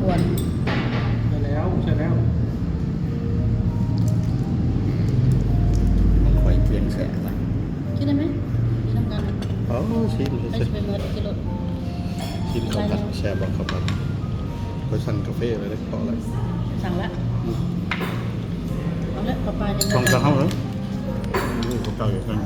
ຄວນ ໃສ່ແລ້ວ ໃສ່ແລ້ວ ຂອງຂ້ອຍເຄື່ອງແຊບຫຼາຍ ກິນໄດ້ໄໝ? ກິນນຳກັນ ເອົາ ຊີມ ໃຜຊິໄປເໝິດ ກິນໂລດ ຊີມເຂົ້າຜັດ ແຊບບໍ່ເຂົ້າຜັດ? ຂ້ອຍສັ່ງກາເຟໄວ້ເດ້ ພໍແລ້ວ ສັ່ງລະ ອືມ ເອົາລະ ເຂົ້າປາກ ຂອງເຮົາເນາະ ອືມ ເຂົ້າເຈົ້າຢູ່ນັ້ນ.